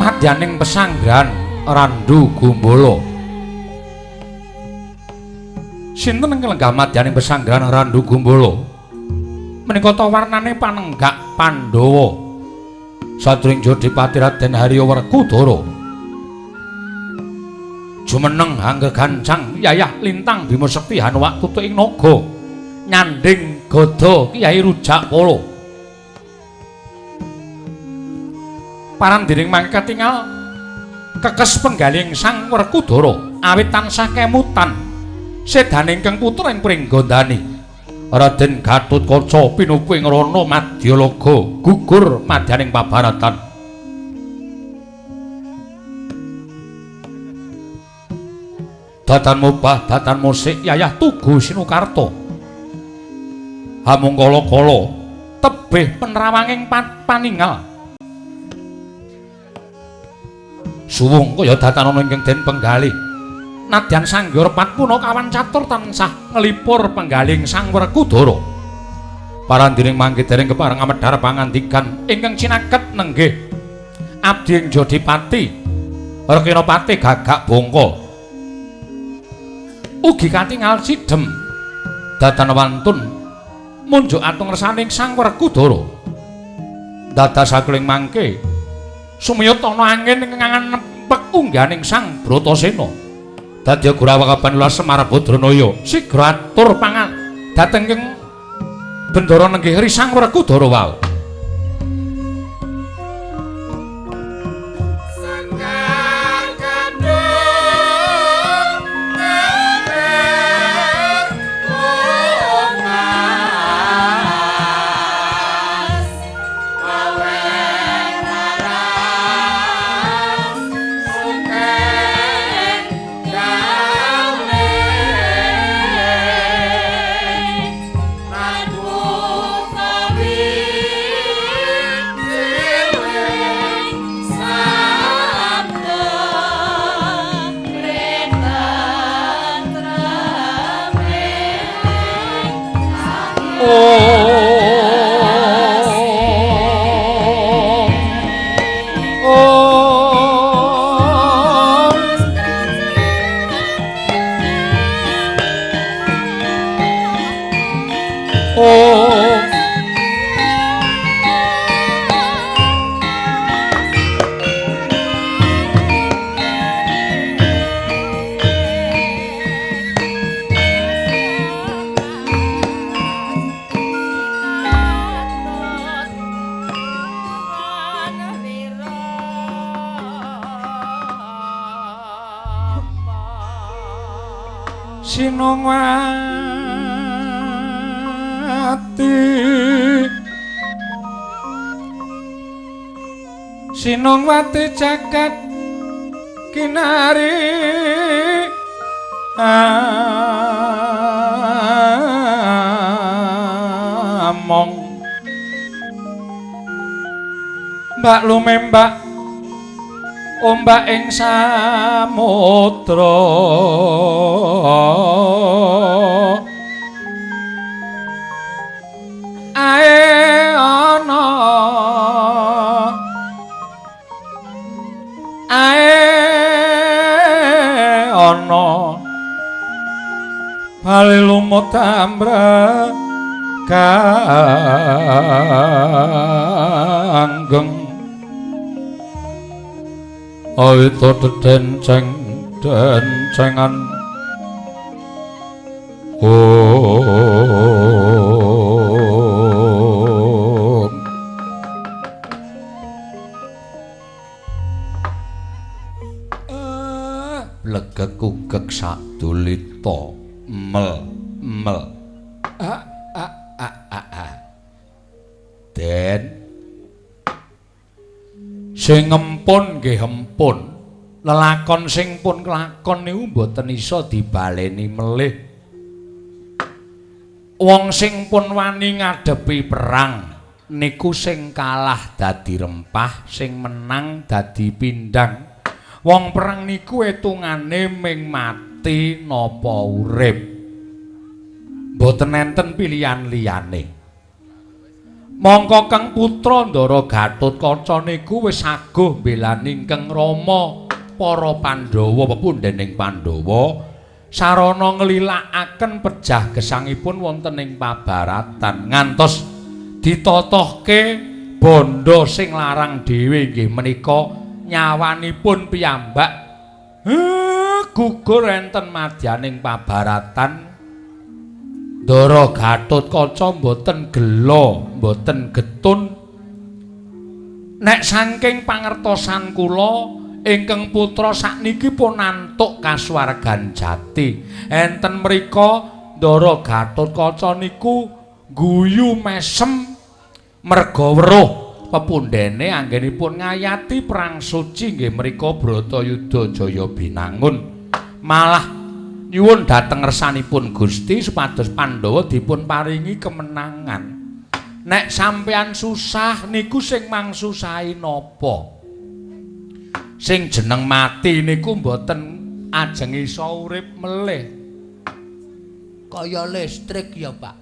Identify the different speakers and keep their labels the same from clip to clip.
Speaker 1: Madyaning pesanggrahan Randu Gumbala. Sinten ingkang lenggah madyaning pesanggrahan Randu Gumbala? Menika ta warnane panenggak Pandhawa. Sadurunge Jodipati Raden Harya Werkudara. Jumeneng angger gancang yayah lintang Bima Sekti Hanuwak tutuk ing naga nyanding gada Kyai Rujakpala. Parandiring mangke katingal kekes penggaling Sang Werkudara awit tansah kemutan sedane ingkang putra ing Pringgondani. Raden Gatotkaca pinupu ing rana Madyalaga gugur madyaning pabaratan. Datan mubah datan musik yayah tugu Sinukarta. Hamungkala-kala tebih penrawanging paningal. Suwung kaya datan ana ingkang den penggalih. Nadyan Sanghyang Patpunakawan catur tansah nglipur penggaling Sang Werkudara. Parandiring mangke dereng kepareng amedhar pangandikan ingkang cinaket nenggih abdi ing Jodipati Rekinapati Gagak Bongko. Ugi katingal sidhem datan wantun munjuk atung resaning Sang Werkudara. Dados sakuling mangke sumiyut ana angin ingkang nempek ungganing Sang Bratasena. Dadya Gurawa kapan Semar Badranaya sigra atur pangan dhateng ing bendara nenggih Sang Werkudara wau. Sinongwati jagat kinari among mbak lumembak ombak ing samudra ae ana ae ana bali lumut ambrek kanggeng awita dedenceng dencengan om blegek-ugek sadulita mel mel a a a a a den sing empun nggih empun lelakon sing pun kelakon niku mboten iso dibaleni melih. Wong sing pun wani ngadepi perang niku sing kalah dadi rempah, sing menang dadi pindang. Wong perang niku etungane ming mati napa urip. Mboten enten pilihan liyane. Mongko Kang Putra Ndara Gatotkaca niku wis aguh mbelani Kang Rama para Pandhawa pepundhening Pandhawa sarana nglilakaken pejah gesangipun wonten ing pabaratan ngantos ditotohke bandha sing larang dhewe inggih menika nyawanipun piyambak gugur enten madyaning pabaratan. Ndara Gatotkaca mboten gela, mboten getun. Nek saking pangertosan kula ingkang putra sakniki pun antuk kasuwargan jati. Enten mrika Ndara Gatotkaca niku guyu mesem merga weruh pepundhene anggenipun ngayati perang suci nggih mrika Bratayuda Jaya Binangun. Malah nyuwun dhateng ngersanipun Gusti supados Pandhawa dipun paringi kemenangan. Nek sampeyan susah niku sing mangsusahi napa? Sing jeneng mati niku mboten ajeng iso urip melih. Kaya listrik ya, Pak.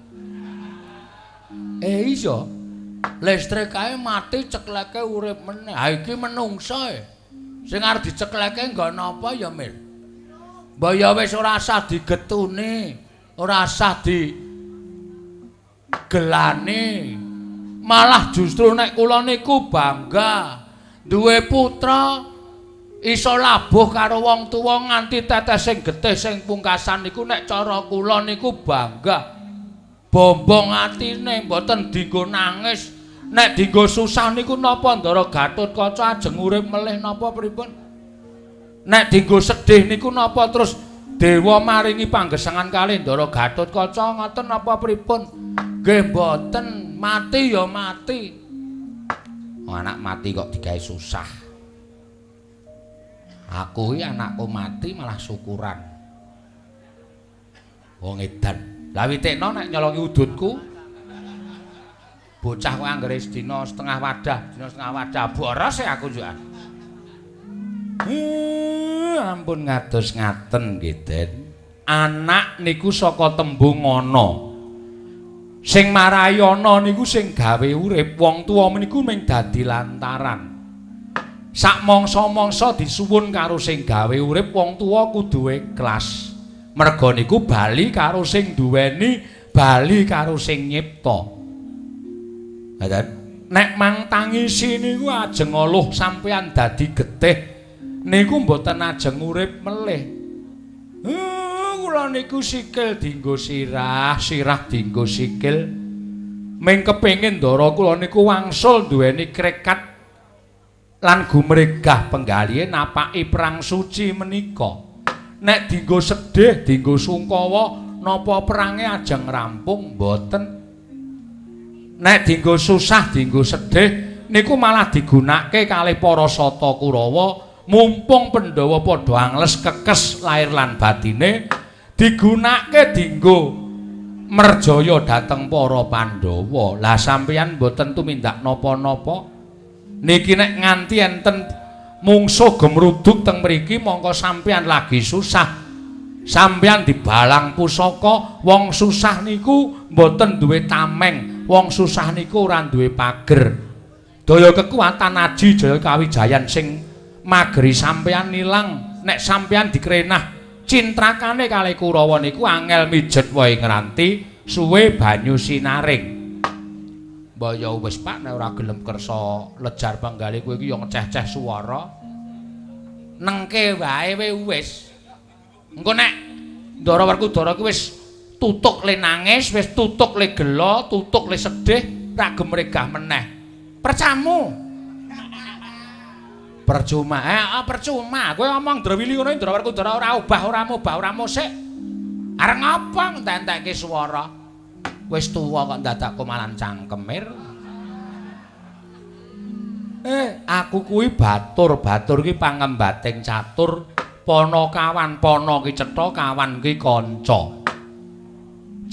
Speaker 1: Iya. Listrik kae mati cekleke urip meneh. Ha iki menungso e. Sing arep dicekleke nggo napa ya, Mir? Mbok ya wis ora usah digetune, ora usah digelane. Malah justru nek kula niku bangga duwe putra iso labuh karo wong tuwa nganti tetes sing getih sing pungkasan niku nek cara kula niku bangga. Bombong atine mboten dienggo nangis. Nek dienggo susah niku napa Ndara Gatotkaca ajeng urip melih napa pripun? Nek dienggo sedih niku napa terus dewa maringi panggesangan kalih Ndara Gatotkaca ngoten napa pripun? Nggih mboten, mati ya mati. Oh, anak mati kok digawe susah. Aku iki anakku mati malah syukuran. Wong edan. Lah witekno nek nyolongi udutku. Bocah kok anggere sedina setengah wadah, dina setengah wadah boros e aku njukan. Ampun ngados ngaten nggih, Den. Anak niku saka tembung ana. Sing marai ana niku sing gawe urip, wong tuwa niku mung dadi lantaran. Sak mangsa-mangsa disuwun karo sing gawe urip, wong tuwa kudu ikhlas. Merga niku bali karo sing duweni, bali karo sing nyipta. Ngaten. Nek mang tangisi niku ajeng ngeluh sampeyan dadi getih niku mboten ajeng urip melih. Kula niku sikil dienggo sirah, sirah dienggo sikil. Ming kepengin ndara kula niku wangsul duweni krekat lan gumregah penggalihe napaki perang suci menika. Nek dienggo sedih, dienggo sungkawa, napa perange ajeng rampung? Mboten. Nek dienggo susah, dienggo sedih, niku malah digunakake kalih para Sata Kurawa. Mumpung Pandhawa padha angles kekes lair lan batine, digunakake dienggo merjaya dhateng para Pandhawa. Lah sampeyan mboten tumindak napa-napa. Niki nek nganti enten mungsuh gemruduk teng mriki mongko sampeyan lagi susah. Sampeyan dibalang pusaka, wong susah niku mboten duwe tameng, wong susah niku ora duwe pager. Daya kekuatan aji jaya kawijayan sing mageri sampeyan nilang nek sampeyan dikrenah cintrakane kalih Kurawa niku angel mijet wae ngranti suwe banyu sinaring. Mbok ya wis Pak nek ora gelem kersa lejar panggalih kowe iki ya ngeceh-ceh swara. Nengke wae wis. Engko nek Ndara Werkudara ki wis tutuk le nangis, wis tutuk le gela, tutuk le sedih, ra gemregah meneh. Percamu. Percuma. Percuma. Kowe omong Drawili ngono Ndara Werkudara ora obah, ora mobah, ora musik. Arep ngapa ngentek-entekke swara? Wis tuwa kok dadak komalan cangkemir. Aku kuwi batur, batur ki pangembating catur, panakawan, pana ki cetha, kawan ki kanca.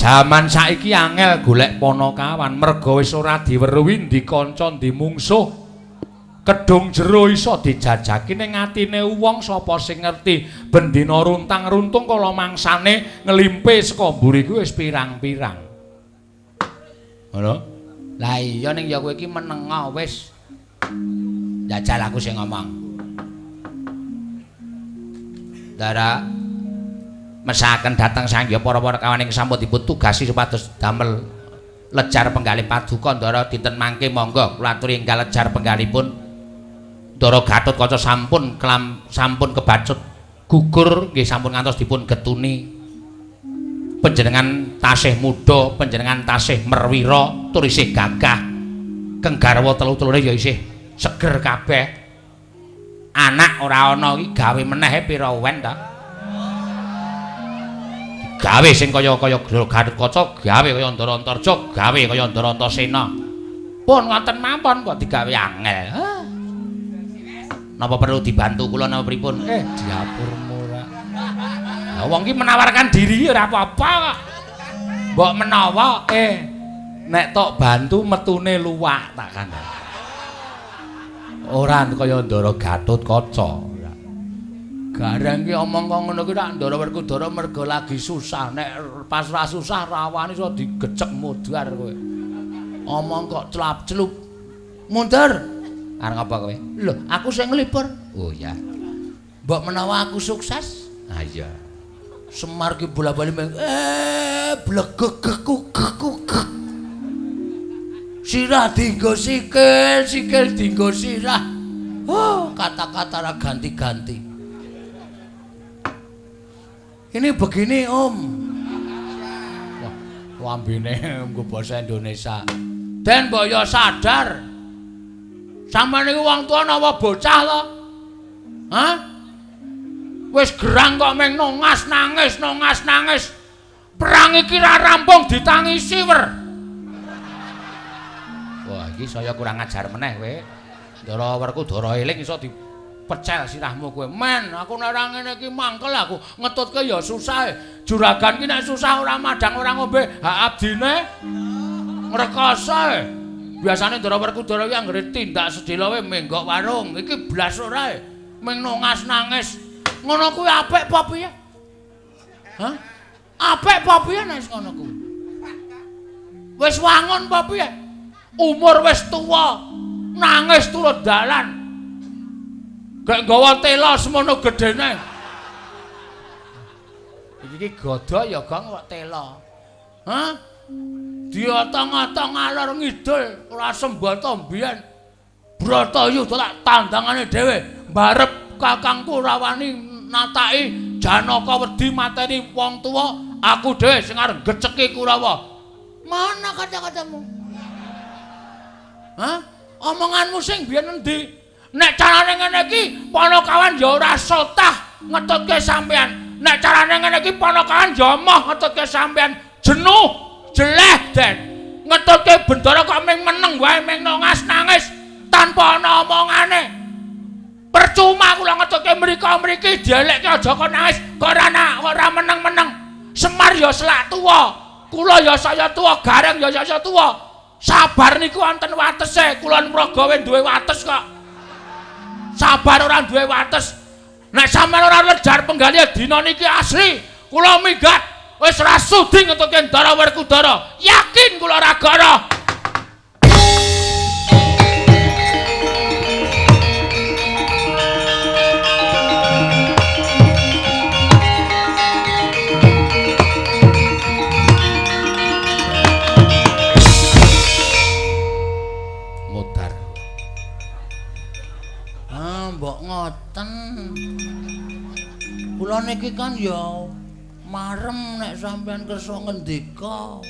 Speaker 1: Jaman saiki angel golek panakawan, merga wis ora diweruhi ndi kanca ndi mungsuh. Kedung jero iso dijajaki ning atine wong sapa sing ngerti bendina runtang-runtung kala mangsane nglimpe saka mburi kuwi wis pirang-pirang. Ngono. Lah iya ning ya kowe iki menenga wis. Jajal aku sing ngomong. Ndara mesaken dhateng Sang Hyang para-para kawan ing sampun dipun tugasi supados damel lejar penggalih paduka Ndara dinten mangke monggo kula aturi enggal lejar penggalipun. Ndara Gatotkaca sampun sampun kebacut gugur nggih sampun ngantos dipun getuni. Panjenengan tasih muda, panjenengan tasih merwira, tur isih gagah. Keng garwa telu-telune ya isih seger kabeh. Anak ora ana iki gawe meneh pira wen ta? Gawe sing kaya-kaya Gatotkaca, gawe kaya Ndara Antarja, gawe kaya Ndara Antasena. Pun ngoten mawon kok digawe angel. Napa perlu dibantu kula napa pripun? Diapurmu ora. Lah wong iki menawarkan diri ora apa-apa kok. Mbok menawa nek tok bantu metune luwak tak kandhani. Ora kaya Ndara Gatotkaca. Gareng ki omong kok ngono ki rak Ndara Werkudara mergo lagi susah. Nek pas ra susah rawani iso digecek mudhar kowe. Omong kok clap-clup. Mundur. Arep ngapa kowe? Lho, aku sing nglipur. Oh iya. Mbok menawa aku sukses? Ah iya. Semar ki bola-bali blegeg kukek. Sirah dienggo sikil, sikil dienggo sirah. Oh, kata-kata ra ganti-ganti. Ini begini, Om. Wah, lambene nggo basa Indonesia. Den mbok ya sadar. Sampeyan niku wong tuwa napa bocah to? Hah? Wis gerang kok meng nongas nangis, nongas nangis. Perang iki ra rampung ditangisi, wer. Wah, iki saya kurang ajar meneh kowe. Ndara Werkudara eling iso dipecel sirahmu kowe. Men, aku nek ora ngene iki mangkel aku. Ngetutke ya susah. Juragan ki nek susah ora madang ora ngombe hak abdine. Ngrekoso. Biasane Ndara Werkudara ki anggere tindak sedhela wae menggok warung. Iki blas ora e. Meng nongas nangis. Ngono kuwi apik apa piye? Hah? Apik apa piye nek ngono kuwi? Wis wangun apa piye? Umur wis tuwa, nangis turut dalan. Gek nggawa tela semono gedene. Iki ki godha ya Gong kok tela. Hah? Diotong-otong ngalor ngidul ora sembata mbiyen. Bratayuda tak tandangane dhewe, mbarep kakangku ora wani nataki Janaka wedi mateni wong tuwa, aku dhewe sing arep geceki Kurawa. Mana kata-katamu? Hah? Omonganmu sing biyen endi? Nek carane ngene iki Panakawan ya ora sotah ngetutke sampean. Nek carane ngene iki Panakawan ya emoh ngetutke sampean. Jenuh, jeleh Den. Ngetutke Bendara kok ming meneng wae ming nongas nangis tanpa ana omongane. Percuma kula ngetutke mriko-mriki dielekke aja kok nangis, kok ora meneng-meneng. Semar ya selak tuwa, kula ya saya tuwa, Gareng ya saya tuwa. Sabar niku wonten watese, kula mraga we duwe wates kok. Sabar ora duwe wates. Nek sampeyan ora lejar penggalih dina niki asli, kula minggat wis ora sudi ngetutke Ndara Werkudara. Yakin kula ora gara.
Speaker 2: Mbok ngoten. Kula niki kan ya marem nek sampean kersa ngendika.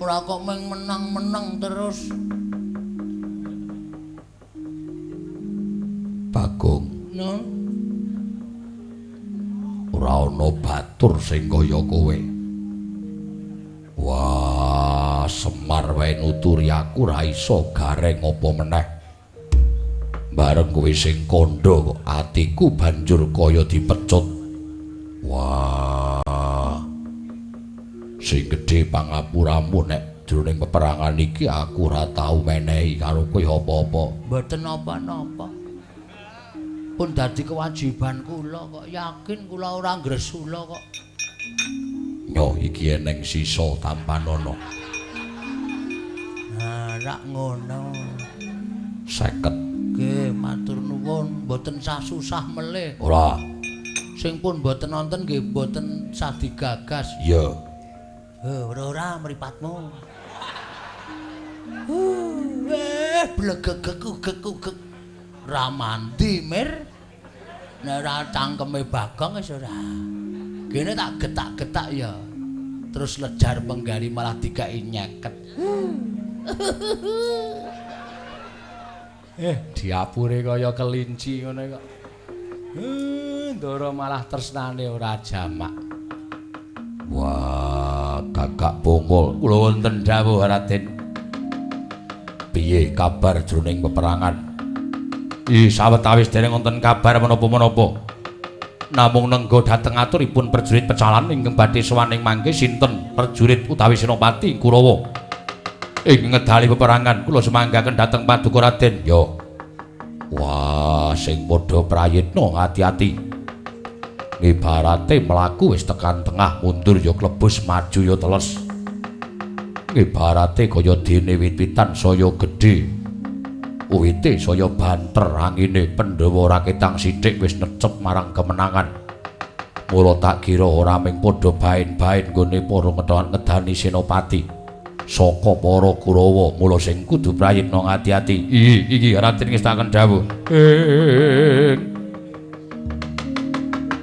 Speaker 2: Ora kok mung menang-menang terus.
Speaker 1: Bagong.
Speaker 2: No.
Speaker 1: Ora ana batur sing kaya kowe. Wah, Semar wae nuturi aku ra iso gareng apa meneh. Bareng kowe sing kandha kok atiku banjur kaya dipecut. Wah. Sing gedhe pangapuramu nek jroning peperangan iki aku ora tau menehi karo kowe apa-apa.
Speaker 2: Mboten napa-napa. Pun dadi kewajiban kula kok, yakin kula ora ngresula kok.
Speaker 1: Nyo iki eneng sisa tampanana.
Speaker 2: Jarak ngono.
Speaker 1: 50.
Speaker 2: Nggih, matur nuwun, mboten sah susah melih.
Speaker 1: Ora.
Speaker 2: Sing pun mboten nonton nggih mboten sah digagas.
Speaker 1: Iya.
Speaker 2: Heh, ora mripatmu. Blegegek-gek-gek. Ra mandi, Mir. Nek ora cangkeme Bagong wis ora. Gene tak getak-getak ya. Terus lejar penggali malah dikai nyeket.
Speaker 1: Diapure kaya kelinci ngono kok. Ndara malah tresnane ora jamak. Wah, Gagak Bongkol, kula wonten dawuh Raden. Piye kabar jroning peperangan? Ih, sawetawis dereng wonten kabar menapa-menapa. Namung nengga dhateng aturipun prajurit pecalan ingkang badhe sowan ing mangke sinten prajurit utawi senopati Kurawa. Ing ngedali peperangan kula sumanggaken dhateng Paduka Raden. Ya. Wah, sing padha prayitna ati-ati. Ibarate mlaku wis tekan tengah, mundur ya klebus, maju ya teles. Ibarate kaya dene wit-witan saya gedhe. Uwite saya banter angine, Pandhawa ora ketang sithik wis necep marang kemenangan. Mula tak kira ora mung padha baen-baen nggone para ngedani senopati saka para Kurawa. Mula sing kudu prayitna ati-ati. Iki Raden ngestaken dawuh.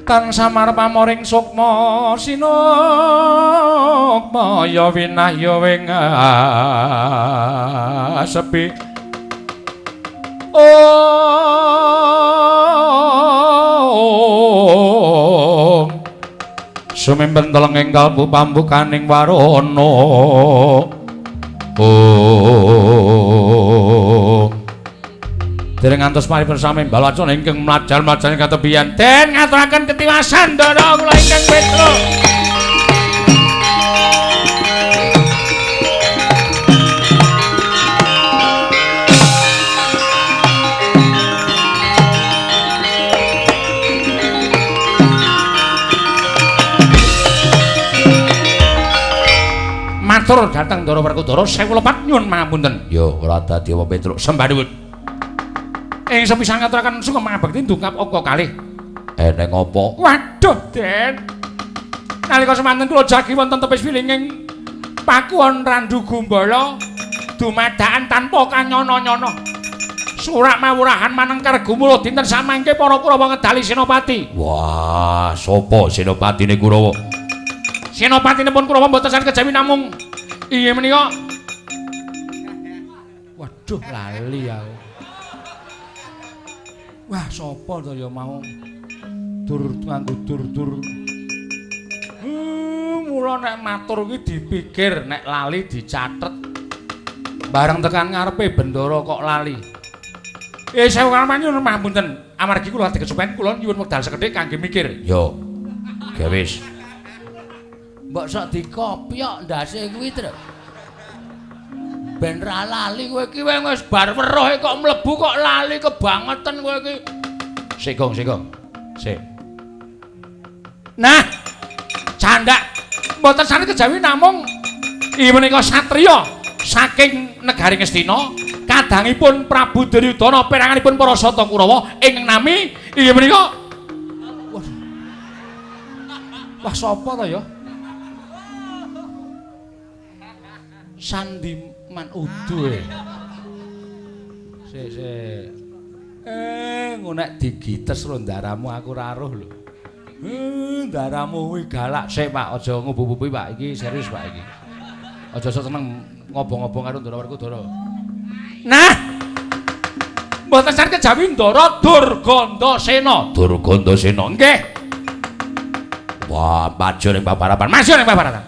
Speaker 1: Tan samar pamoring sukma sinukma ya winahya wing sepi. Ong sumimpen telenging kalbu pambukaning warana. Ong dereng ngantos paripun sami balacana ingkang mlajar-mlajar katebian den ngaturaken ketiwasan Ndara kula ingkang Petruk. Matur dhateng Ndara Werkudara sewu lepat nyuwun pangapunten. Ya ora dadi apa Petruk, sembah nuwun. Ing sepisan ngaturaken sungkem pangabekti ndungkap angka kalih. Eneng apa? Waduh, Den. Nalika semanten kula jagi wonten tepis wilinging Pakuwon Randu Gumbala dumadakan tanpa kanyono-nyono. Surak mawurahan manengkar gumuruh dinten samangke para Kurawa ngedali senopati. Wah, sapa senopatine Kurawa? Senopatinipun Kurawa mboten saged kejawi namung inggih menika. Waduh, lali aku. Wah, sapa to ya mau dur nganggo dur-dur. Mula nek matur kuwi dipikir, nek lali dicatet. Bareng tekan ngarepe bendara kok lali. Sewu kalaman nyuwun pangapunten. Amargi kula dikesupen kula nyuwun wekdal sekedhik kangge mikir. Yo. Ge wis.
Speaker 2: Mbok sok dikopyok ndase kuwi, Truk. Ben ra lali kowe iki wis bar weruh kok mlebu kok lali kebangetan kowe iki.
Speaker 1: Sik, Gong, sik, Gong. Sik. Nah, candak mboten sane kejawi namung inggih menika satriya saking negari Ngastina kadangipun Prabu Duryudana peranganipun para Sata Kurawa ingkang nami inggih menika. Wah. Wah, sapa to ya? Sandiman udu e. Sik sik. Ngono nek digites ro ndaramu aku ora roh lho. Ndaramu kuwi galak. Sik Pak, aja ngubu-ngubu Pak, iki serius Pak iki. Aja sok seneng ngobong-ngobong karo Ndara Werkudara. Nah. Mboten saged kejawi Ndara Durgandasena. Durgandasena. Nggih. Wah, maju ning paparapan. Maju ning paparapan.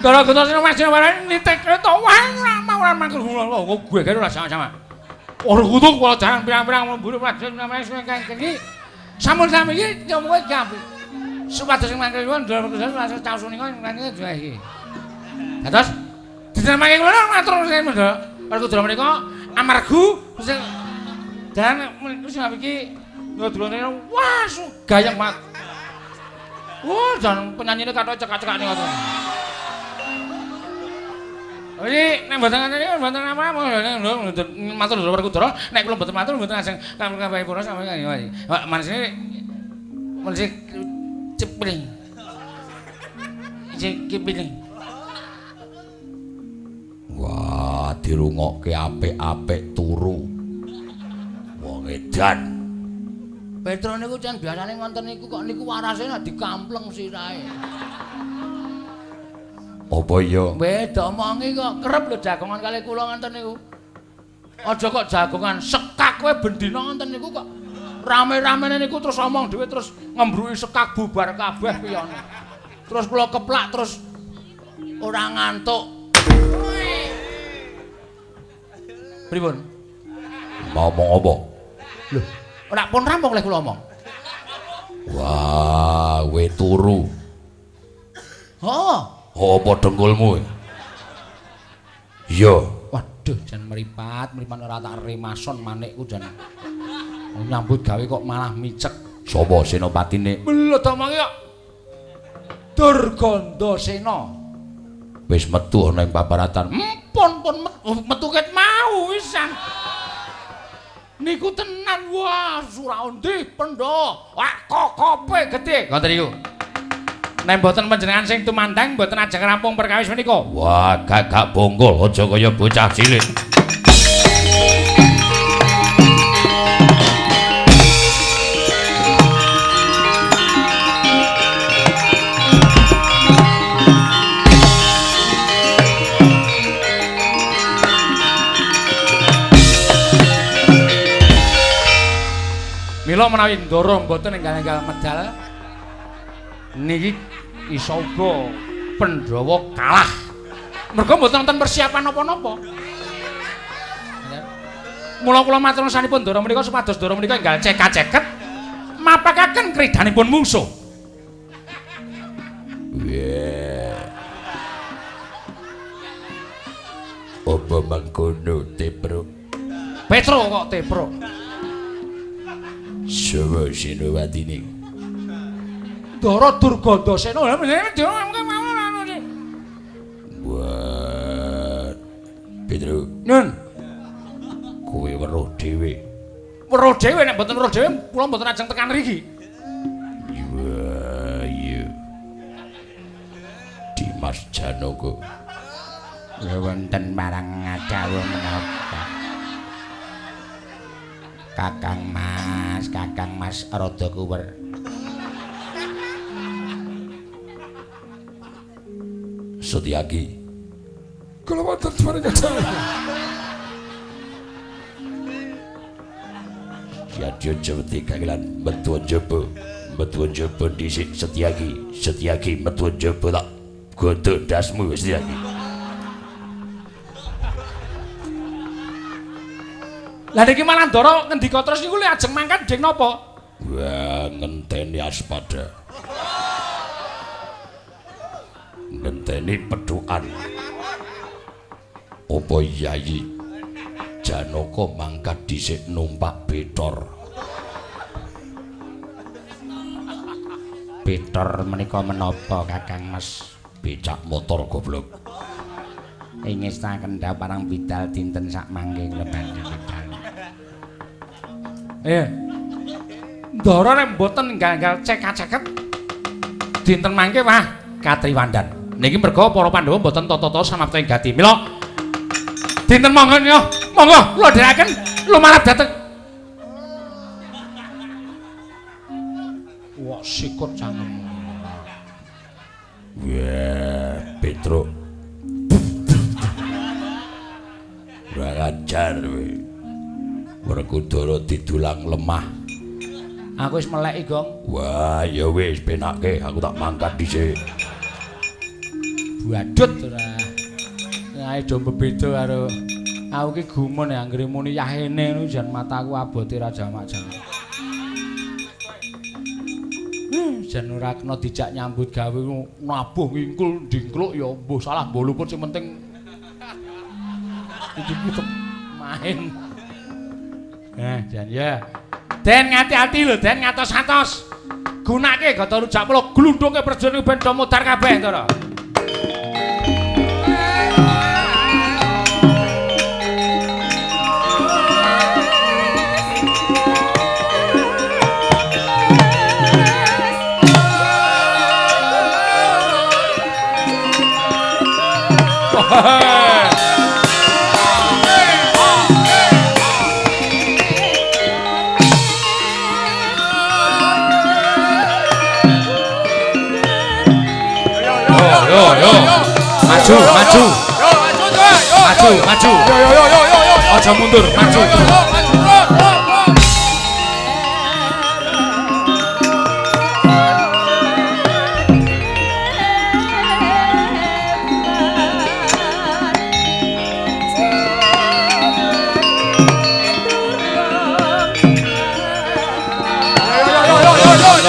Speaker 1: Ndara Durgandasena maju ning paparapan nitik kereta. Wah, ora mangkel kok gue karo ora sama-sama. Ora kudu kula jangan pirang-pirang mburu prajurit namanya sing iki. Sampun sami iki nyomo iki apik. Supados sing mangkel kula Ndara Werkudara caos punika mangke dua iki. Dados dinten mangke kula matur sing Ndara Werkudara menika amargu sing dan sing iki Ndara wah gayeng banget. Wah, jan penyanyine kathoke cekak-cekak niku. Iki nek mboten ngene iki mboten apa-apa matur Ndara Werkudara, nek kula mboten matur mboten ajeng kabeh pura sampeyan. Manisine manisine cepling. Cepling.
Speaker 2: Wah, dirungokke apik-apik turu. Wong edan.
Speaker 1: Petro niku jan biasane ngonten niku kok niku warase nek dikampleng sirahe.
Speaker 2: Apa iya?
Speaker 1: Weh, domongi kok kerep lho jagongan kali kula ngonten niku. Aja kok jagongan sekak kowe bendina ngonten niku kok rame-ramene niku terus omong dhewe terus ngembruki sekak bubar kabeh piyane. Terus kula keplak terus ora ngantuk. Pripun?
Speaker 2: Ngomong apa?
Speaker 1: Lho, ora pun rampung lek kula omong.
Speaker 2: Wah, kowe turu.
Speaker 1: Heeh.
Speaker 2: Apa dengkulmu? Iya.
Speaker 1: Waduh, jan mripat, mripat ora tak remason manikku jan. Nyambut gawe kok malah micek.
Speaker 2: Sapa senopatine?
Speaker 1: Lho, domongi kok. Durgandasena.
Speaker 2: Wis metu ana ing paparatan.
Speaker 1: Pun pun metu ket mau wisan. Niku tenan wah suraundi pendha. Wah kokope gedhe. Ngoten niku. Nek mboten panjenengan sing tumandang mboten ajeng rampung perkawis menika.
Speaker 2: Wah, gagak bonggol aja kaya bocah cilik.
Speaker 1: Mila menawi Ndara mboten enggal-enggal medal niki iso uga Pandhawa kalah. Merga mboten wonten persiapan napa-napa. Mula kula matur sanipun Ndara menika supados Ndara menika enggal cekak-ceket mapakaken kridanipun mungsuh.
Speaker 2: Apa mangkono Tepro?
Speaker 1: Petro kok Tepro.
Speaker 2: Sawa Senopatine.
Speaker 1: Ndara Durgandasena.
Speaker 2: Wah. Petro.
Speaker 1: Nun.
Speaker 2: Kowe weruh dhewe.
Speaker 1: Weruh dhewe nek mboten weruh dhewe kula mboten ajeng tekan mriki.
Speaker 2: Wah, iya. Dimas Janaka.
Speaker 1: Ya wonten marang ngadhawuh menapa? Kakang Mas rada kuwer.
Speaker 2: Setyaki.
Speaker 1: Kula wonten paring kadhawuh.
Speaker 2: Yadya jeweti kangelan metu njaba. Metu njaba dhisik Setyaki. Setyaki metu njaba tak godhog ndasmu Setyaki.
Speaker 1: Lah niki malah Ndara ngendika terus niku lek ajeng mangkat njeng napa?
Speaker 2: Wah, ngenteni aspada. Ngenteni pedhukan. Apa Yayi Janaka mangkat dhisik numpak betor?
Speaker 1: Betor menika menapa Kakang Mas?
Speaker 2: Becak motor goblok.
Speaker 1: Ingestaken dhawuh parang bidal dinten sak mangke kula badhe bidal. Ndara nek mboten enggal-enggal cekak-ceket dinten mangke wah katriwandan. Niki merga para Pandhawa mboten tata-tata samapta ing gati. Mila dinten monggo yo, monggo kula dherekaken lumarap dhateng. Wah, sikut cangkem.
Speaker 2: Wah, Petruk. Ora ajar kowe. Werkudara didulang lemah.
Speaker 1: Aku wis meleki, Gong.
Speaker 2: Wah, ya wis penake, aku tak mangkat dhisik.
Speaker 1: Badut ora. Ae do bebeda karo aku ki gumun ya anggere muni yahene ngono jan mataku abote ra jamak-jamak. Jan ora kena dijak nyambut gawe nabuh ngingkul ndingkluk ya mbuh salah mbuh luput sing penting iki tetep main. Jan ya. Den ngati-ati lho, Den ngatos-atos. Gunake gata rujak pula glundhungke prejone ben do modar kabeh, Ndara. Yo yo maju maju. Maju maju.
Speaker 3: Yo yo yo yo yo.
Speaker 1: Aja mundur, maju.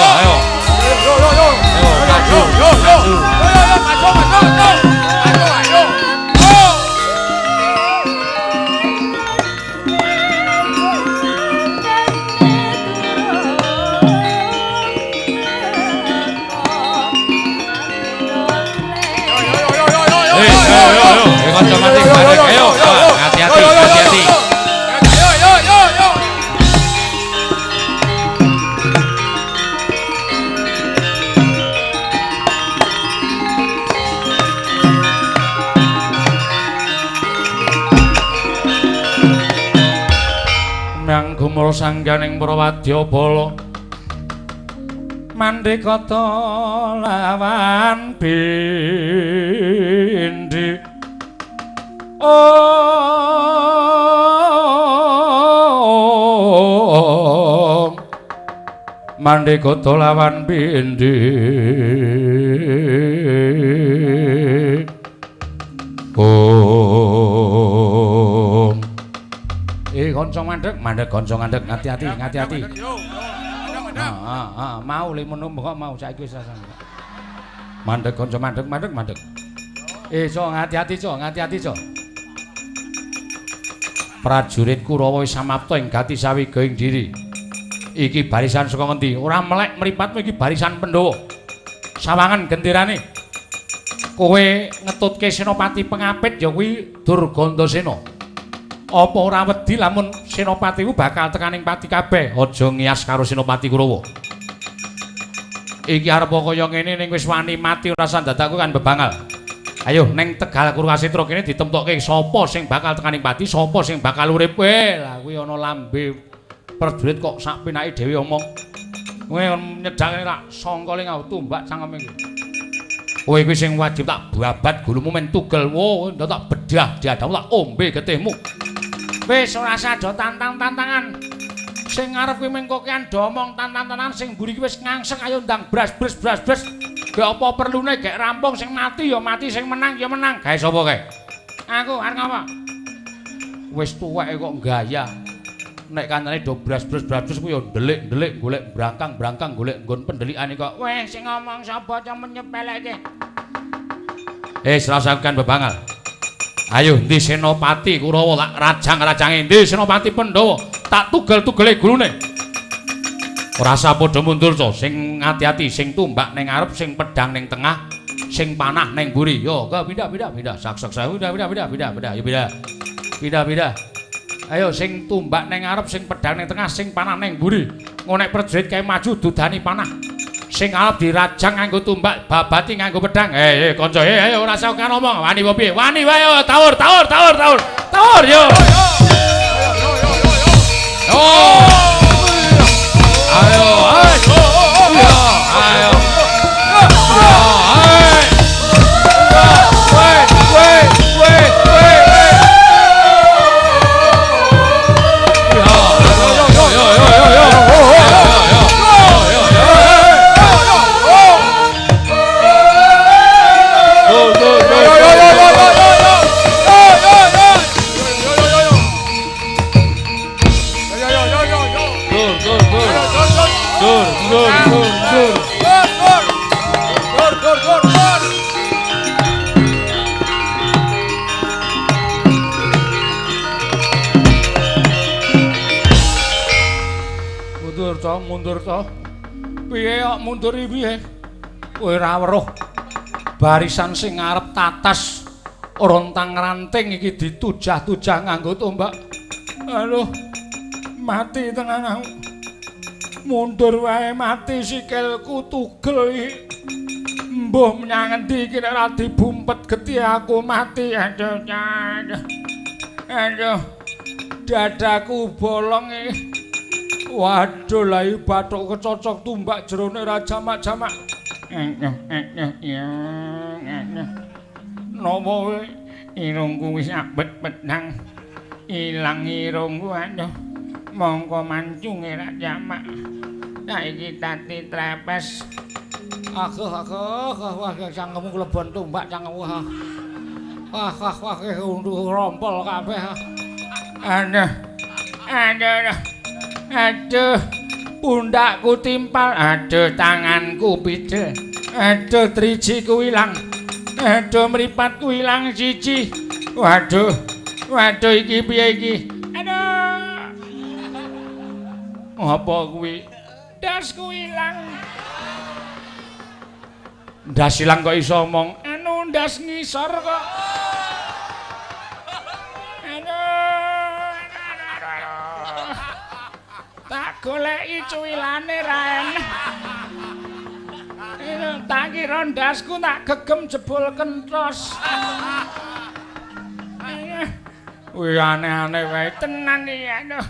Speaker 1: Ayo.
Speaker 3: Yo yo yo.
Speaker 1: Maju,
Speaker 3: yo yo. Yo maju maju maju ayo.
Speaker 1: Ayo, hati-hati, hati-hati.
Speaker 3: Yo yo yo yo.
Speaker 1: Nang gumul sangganing para wadyabala mandhekata lawan bindi. Oh, mandhekata lawan bindi. Oh. Kanca mandhek, mandhek kanca mandhek, hati-hati, hati-hati. Mau le menu kok mau saiki wis rasane. Mandhek kanca mandhek, mandhek, mandhek. So hati-hati, so hati-hati, so. Prajurit Kurawa wis samapta ing gati sawiga ing diri. Iki barisan saka ngendi? Ora melek mripatmu iki barisan Pandhawa. Sawangan genderane. Kowe ngetutke Senopati pengapit ya kuwi Durgandasena. Apa ora wedi lamun Senopatimu bakal tekaning pati kabeh? Aja ngiyas karo Senopati Kurawa. Iki arep kaya ngene ning wis wani mati ora sandadaku kan bebangal. Ayo ning Tegal Kurukasetra kene ditemtokke sapa sing bakal tekaning pati, sapa sing bakal urip. Lah kuwi ana lambe prajurit kok sak penake dhewe omong. Kowe nyedhakne tak sangkale ngau tumbak cangkeme iki. Kowe kuwi sing wajib tak babat gulumu men tugel. Wo, tak bedah diadamu tak ombe getihmu. Wis ora usah do tantang-tantangan. Sing ngarep kuwi mung kokean do omong tantang-tantangan, sing mburi iki wis ngangsek ayo ndang bras-bres bras-bres. Gek apa perlune gek rampung, sing mati ya mati, sing menang ya menang. Gawe sapa kae? Aku arep ngapa? Wis tuweke kok gaya. Nek kancane do bras-bres bras-bres kuwi ya ndelik-ndelik golek brangkang-brangkang golek nggon pendelikane kok. Weh sing ngomong sapa cem nyepelekke. Serasakan bebangal. Ayo ndi Senopati Kurawa tak rajang-rajange, ndi Senopati Pandhawa tak tugel-tugele gulune. Ora usah padha mundur to, sing ati-ati, sing tumbak ning ngarep, sing pedang ning tengah, sing panah ning mburi. Yo, ke pindah pindah pindah, sak sak sak pindah pindah pindah pindah pindah, yo pindah. Pindah pindah. Ayo sing tumbak ning ngarep, sing pedang ning tengah, sing panah ning mburi. Ngono nek prajurit kae maju dudani panah. Sing arep dirajang nganggo tumbak, babati nganggo pedang. Kanca, ayo ora usah ngomong. Wani apa piye? Wani wae yo, tawur, tawur, tawur, tawur. Tawur yo. Yo. Ayo, ayo. Yo, ayo. Yo, ayo. Weh, weh, weh, weh. Yo, yo, yo, yo, yo, yo. Mundur to. Piye kok mundur iki piye? Kowe ora weruh barisan sing ngarep tatas rontang ranting iki ditujah-tujah nganggo tombak. Aduh, mati tenan aku. Mundur wae mati sikilku tugel iki. Mbuh menyang endi iki nek ora dibumpet getih aku mati. Aduh, aduh. Aduh. Dadaku bolong iki. Waduh, lha iki bathuk kecocok tumbak jerone ra jamak-jamak. Napa kowe irungku wis abet petang. Ilang irungku aduh. Mongko mancunge ra jamak. Saiki tati trepes. Aku wah cangkemmu klebon tumbak cangkemmu. Wah wah wah untu rompol kabeh. Aduh. Aduh. Aduh, pundakku timpal, aduh tanganku pidel, aduh drijiku ilang, aduh mripatku ilang siji. Waduh, waduh iki piye iki? Aduh. Apa kuwi? Ndasku ilang. Ndas ilang kok iso omong? Anu ndas ngisor kok. Tak goleki cuwilane ra enak. Tak kira ndasku tak gegem jebul kentos. Wih aneh-aneh wae tenan iki aduh.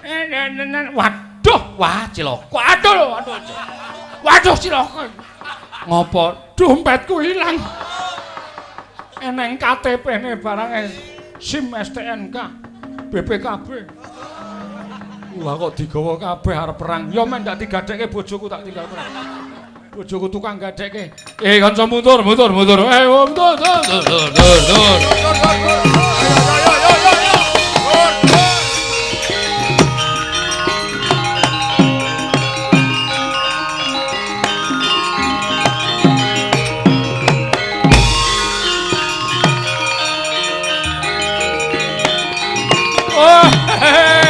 Speaker 1: Tenan. Waduh, wah cilaka. Aduh, aduh. Waduh cilaka. Ngopo? Dompetku ilang. Eneng KTP-ne barang SIM STNK BPKB. Wah kok digawa kabeh arep perang. Ya men ndak digadhekke bojoku tak tinggal perang. Bojoku tukang gadhekke. Kanca mundur, mundur, mundur. Mundur, mundur, mundur, mundur. Oh, hey.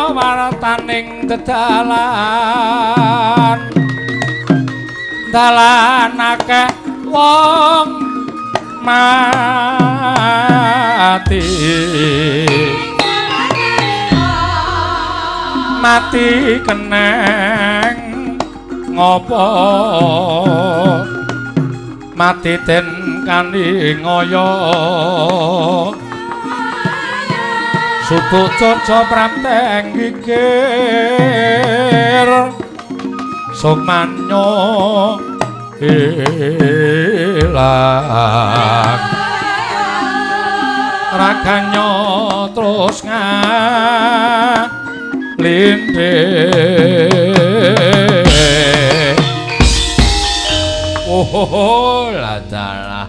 Speaker 1: Wartaning dedalan dalan akeh wong mati mati keneng ngopo mati den kani ngoyo sutuk caca prapteng gigir sukmanyo ilang raganya terus ngalindih. Oh ladalah.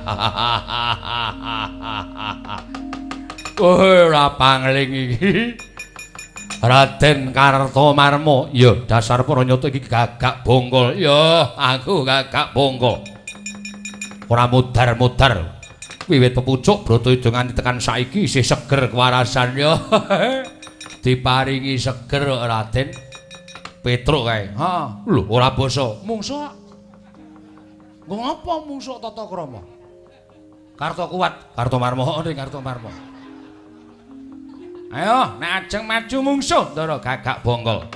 Speaker 1: Ora pangling iki. Raden Kartomarma, ya dasar Pranyata iki gagak bongkol. Ya, aku gagak bongkol. Ora mudar-mudar. Wiwit pepucuk Bratayuda nganti tekan saiki isih seger kewarasan ya. Diparingi seger Raden Petruk kae. Ha, lho ora basa. Mungsuh. Nggo ngapa mungsuh tata krama? Karto kuat, Kartomarma, ning Kartomarma. Ayo, nek ajeng maju mungsuh Ndara gagak bongkol.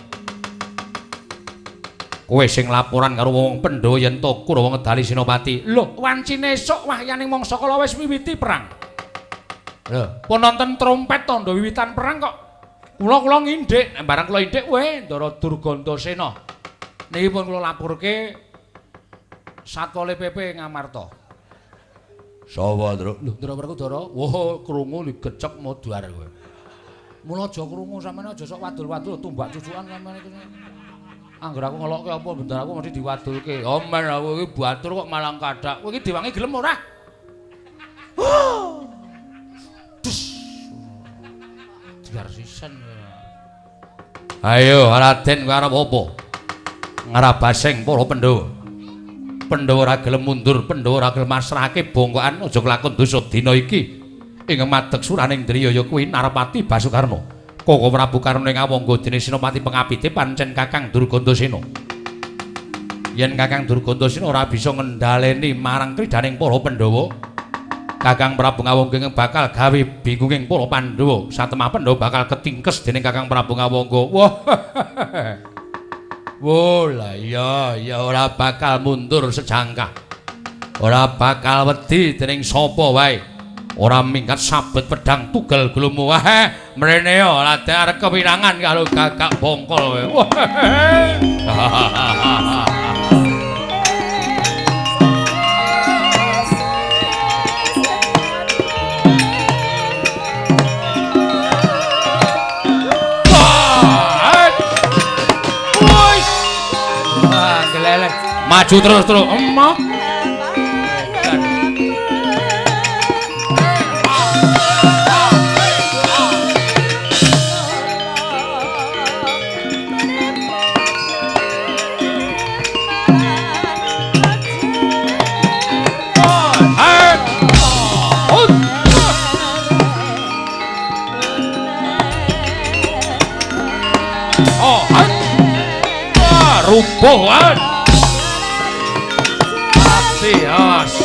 Speaker 1: Kowe sing laporan karo wong Pandhawa yen to Kurawa ngedali Senopati. Lho, wancine esuk wahyaning mangsa kala wis wiwiti perang. Lho, pun nonton trompet tandha wiwitan perang kok. Kula-kula ngindik, nek barang kula indik kowe Ndara Durgandasena. Niki pun kula lapurke Satpol PP Ngamarta. Sapa, Ndra? Lho, Ndra Werkudara. Wah, krungu ligecek modar kowe. Mula aja krungu sampeyan aja sok wadul-wadul tumbak cucukan sampeyan iki. Angger aku ngelokke apa bentar aku mesti diwadulke. Omen aku iki batur kok malang kadak. Kowe iki diwangi gelem ora? Dus. Diar sisen. Ayo Raden kowe arep apa? Ngrabaseng para Pandhawa. Pandhawa ora gelem mundur, Pandhawa ora gelem masrahake bongkokan aja kelakon dosa dina iki. Ing madeg suraning driya ya kuwi Narpati Basukarna. Koko Prabu Karna ing awangga dene Senopati pengapite pancen Kakang Durgandasena. Yen Kakang Durgandasena ora bisa ngendhaleni marang kridaning para Pandhawa, Kakang Prabu Ngawangga ing bakal gawe bingunging para Pandhawa. Satemah Pandhawa bakal ketingkes dening Kakang Prabu Ngawangga. Wah. Wah, lah iya, ya ora bakal mundur sejangkah. Ora bakal wedi dening sapa wae. Ora minggat sabet pedang tugel gulumu. Wah, mrene ya lha arep kewinangan karo Gagak Bongkol kowe. Wah. Maju terus terus emoh. Rubuhan. Mati, as.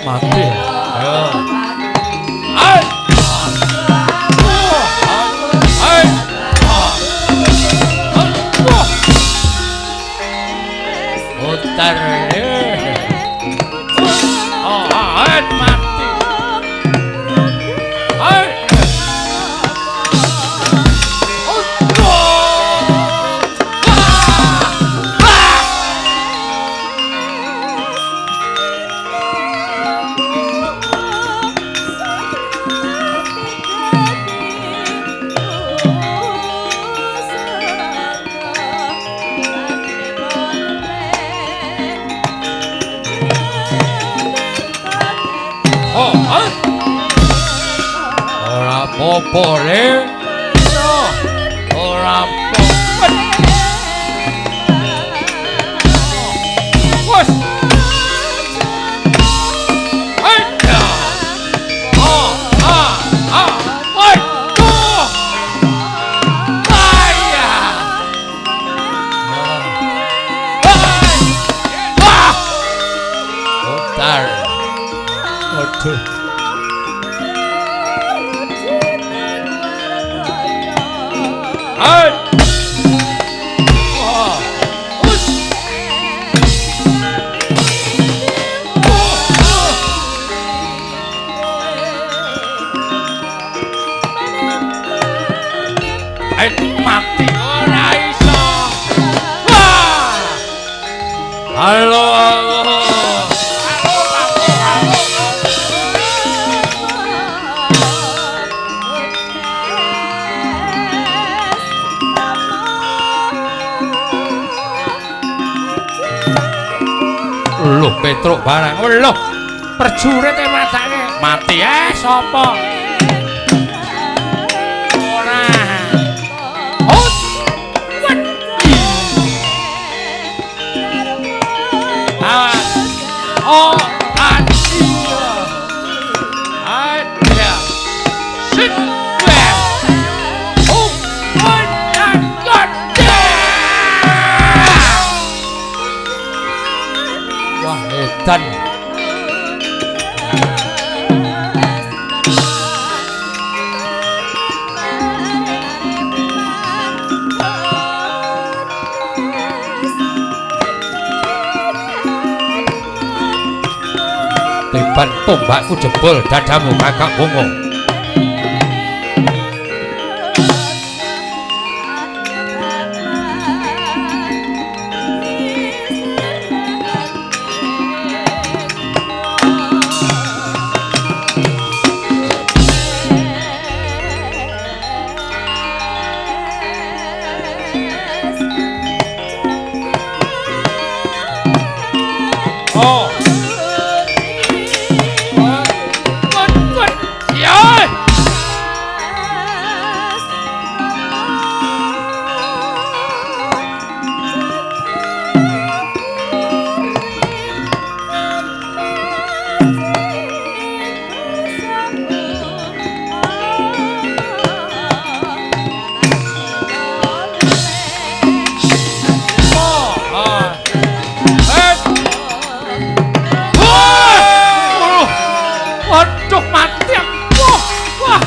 Speaker 1: Mati. Ayo. Ai. Ai. Putar. Oh, ai mati. Ai. Ora apa-apa le. Ora apa-apa. Wes. Ayo. Oh, ah, ah. Aduh. Ayah. Wah. Putar. Aduh. Mati ora iso. Wah. Halo. Loh, Petruk barang. Loh, perjurit e matake. Mati sapa? Ora. Oh, ada. Sit. Oh, wah, edan. Teban tombakku jebol dadamu Kakak Bongo. Oh. Kun. Ya. Waduh, mati aku. Wah.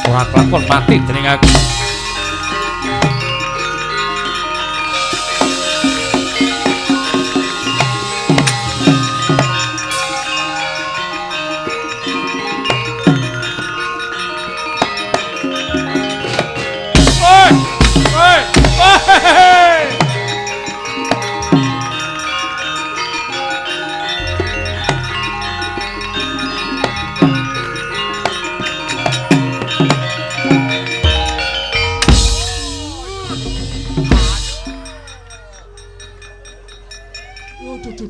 Speaker 1: Ora kelakon mati dening aku.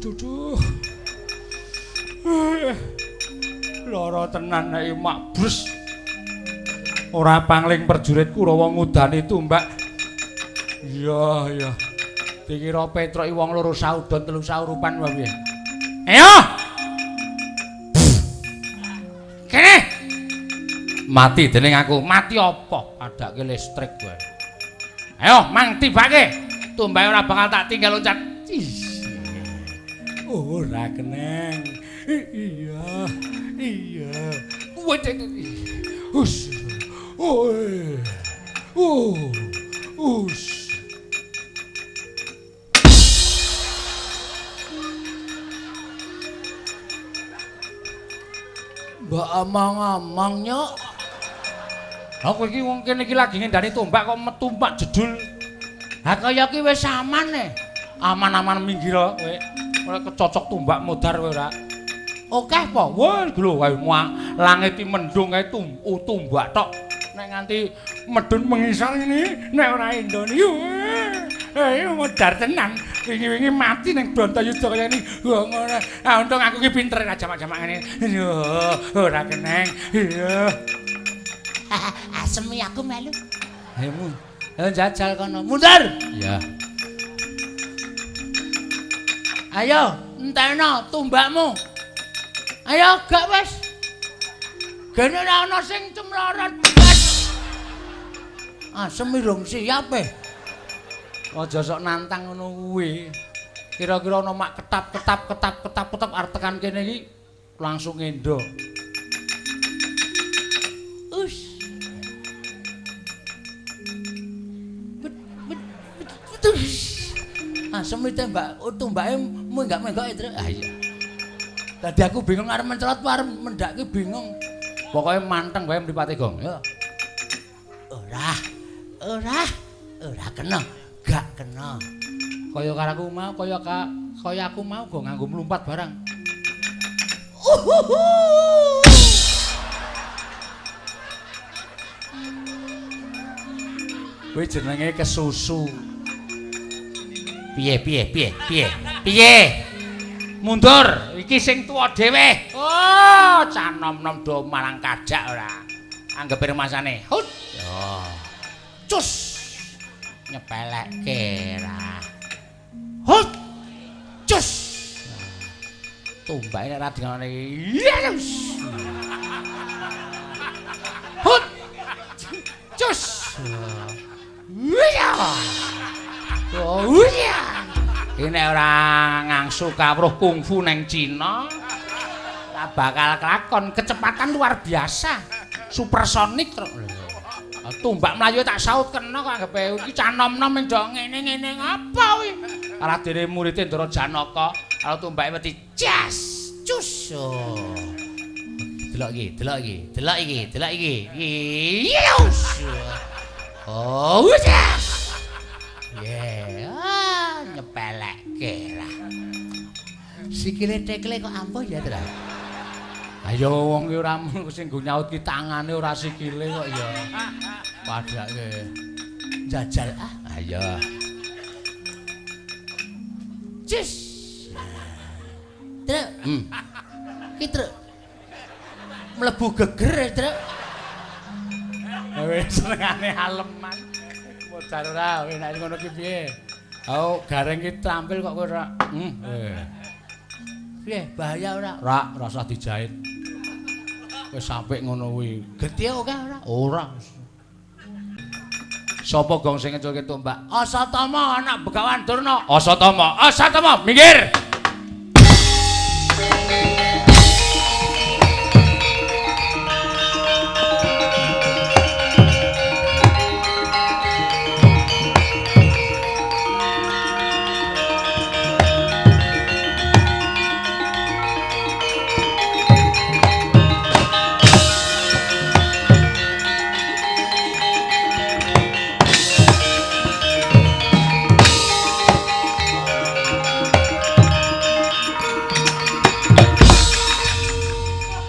Speaker 1: Duh. Lara tenan nek mak brus. Ora pangling prajurit Kurawa ngudani tumbak. Iya, iya. Dikira Petruk wong loro saudon telu saurupan wae piye. Ayo. Kene. Mati dening aku. Mati apa? Adake listrik kowe. Ayo, mang tibake. Tumbake ora bakal tak tinggal loncat. Ora keneng. Iya. Iya. Us. Oi. Us.
Speaker 2: Mbak amang-amang nyok.
Speaker 1: Lah kowe iki wong kene iki lagi ngendani tombak kok metu mbak jedul.
Speaker 2: Ha kaya ki wis aman e.
Speaker 1: Aman-aman minggir kowe. Ora kecocok tombak modar kowe ora. Akeh apa? Wah, lho kae langit iki mendung kae tumbak tok. Nek nganti medun mengisor ngene, nek ora endone. Eh, modar tenan. Wingi-wingi mati ning Bratayuda kaya ngene. Ngono. Ah untung aku ki pinter ra jamak-jamak ngene. Yo, ora keneng. Iya.
Speaker 2: Asem aku melu.
Speaker 1: Ayo
Speaker 2: Ayo jajal kono. Mundur.
Speaker 1: Iya.
Speaker 2: Ayo, enteno tumbakmu. Ayo gak wis. Gene ora ana sing cemlorot. Asem irung siap e.
Speaker 1: Aja sok nantang ngono kuwi. Kira-kira ana mak ketap-ketap ketap-ketap ketap arep tekan kene iki langsung endo.
Speaker 2: Us. Asem tembak tumbake menggak-menggok e, Tru. Ah iya. Dadi aku bingung arep mencelot arep mendhak ki bingung.
Speaker 1: Pokoke manteng wae mripate gong.
Speaker 2: Ya. Ora. Ora. Ora kena. Gak kena.
Speaker 1: Kaya karo aku mau, kaya kaya aku mau go nganggo mlumpat barang.
Speaker 2: Uhuhu.
Speaker 1: Kuwi jenenge kesusu.
Speaker 2: Piye piye piye piye piye.
Speaker 1: Mundur, iki sing tuwa dhewe. Oh, cah nom-nom do marang kajak ora. Anggepe rumasane. Hut. Oh. Cus. Nyepelekke ra. Hut. Cus. Tumbake nek ra dingane iki. Yes. Hut. Cus. Iya. Oh iya. Iki nek ora ngangsu kawruh kungfu neng Cina, ora bakal kelakon kecepatan luar biasa. Supersonik truk. Tumbak mlayu tak saut kena kok anggepe iki cah nom-nom ing do ngene-ngene ngapa kuwi. Kalah dene murite Ndara Janaka, kalau tumbake wedi jas cus.
Speaker 2: Oh. Delok iki, delok iki, delok iki, delok iki. Yes. Oh, wis. Ye, ah, nyepelekke lah. Sikile tekle kok ampuh ya, Tru. Ayo wong ki ora sing nggo nyaut ki tangane ora sikile kok ya. Padake jajal ah. Ayo. Cis. Truk. Ki truk. Mlebu geger, Truk. Wis senengane aleman. Modar ora, kowe nek ngono ki piye? Oh, gareng ki trampil kok kowe ora. Piye, bahaya ora? Ora, ora usah dijahit. Wis sampe ngono kuwi. Getih akeh ora? Ora. Sapa gong sing ngeculke tombak? Asatama anak Begawan Durna. Asatama, Asatama, minggir.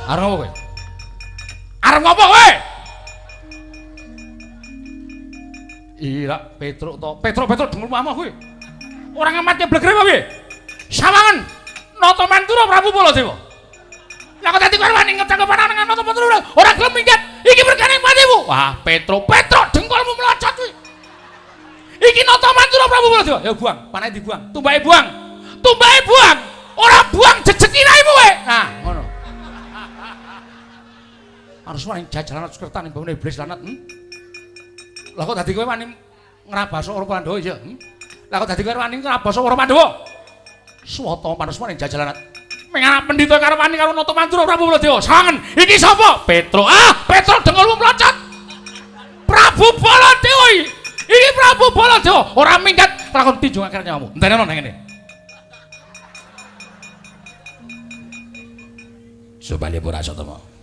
Speaker 2: Arep ngopo kowe? Arep ngopo kowe? Ira Petruk to. Petruk Petruk dengkulmu amoh kowe. Ora ngamati blegere apa piye? Sawangen Nata Mantura Prabu Baladewa. Lah kok dadi kowe wani ngecak panangan Nata Mantura ora gelem minggat. Iki perkara patimu. Wah, Petruk Petruk dengkulmu melocot kuwi. Iki Nata Mantura Prabu Baladewa. Ya buang, panahe dibuang, tumbake buang. Tumbake buang. Ora buang jejeki raimu kowe. Nah, ngono. Harus wani jajalan sekertan bangun iblis lanat. Lah kok dadi kowe wani ngrabasa para Pandhawa ya? Lah kok dadi kowe wani ngrabasa para Pandhawa? Swata panusmane jajalan. Menganak pendhita karo wani karo Nata Mantura Prabu Baladewa. Sangen, iki sapa? Petruk. Ah, Petruk dengkulmu mlocot. Prabu Baladewa iki. Iki Prabu Baladewa ora minggat lakon tinjung akar nyawamu. Entene nang ngene. Sobale ora Satama.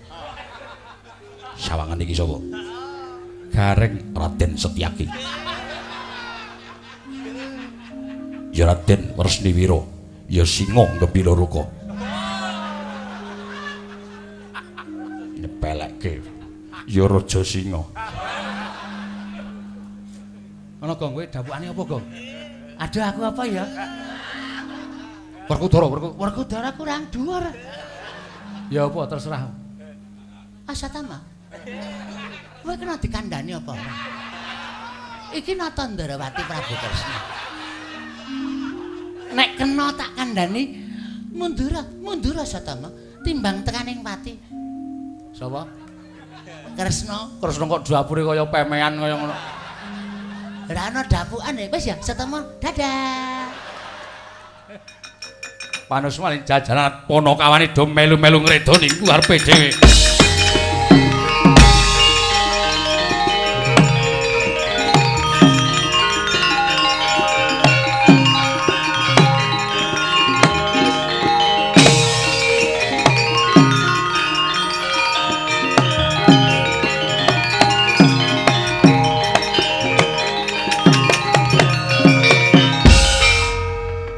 Speaker 2: Sawangan iki sapa? Gareng Raden Setyaki. Ya Raden Wresniwira, ya Singa Gembira Ruka. Nyepelekke. Ya Raja Singa. Ana Gong, kowe dapukane apa, Gong? Aduh aku apa ya? Werkudara, Werkudara kurang dhuwur. Ya apa terserah.
Speaker 4: Asatama. Kowe kena dikandhani apa ora? Iki Nata Ndrawati Prabu Kresna. Nek kena tak kandhani mundur, mundur Asatama timbang tekaning pati.
Speaker 2: Sapa?
Speaker 4: Kresna.
Speaker 2: Kresna kok dapure kaya pemean kaya ngono.
Speaker 4: Ora ana dapukan ya wis ya Asatama. Dadah.
Speaker 1: Panusmane jajaran Panakawane do melu-melu ngredoni iku arepe dhewe.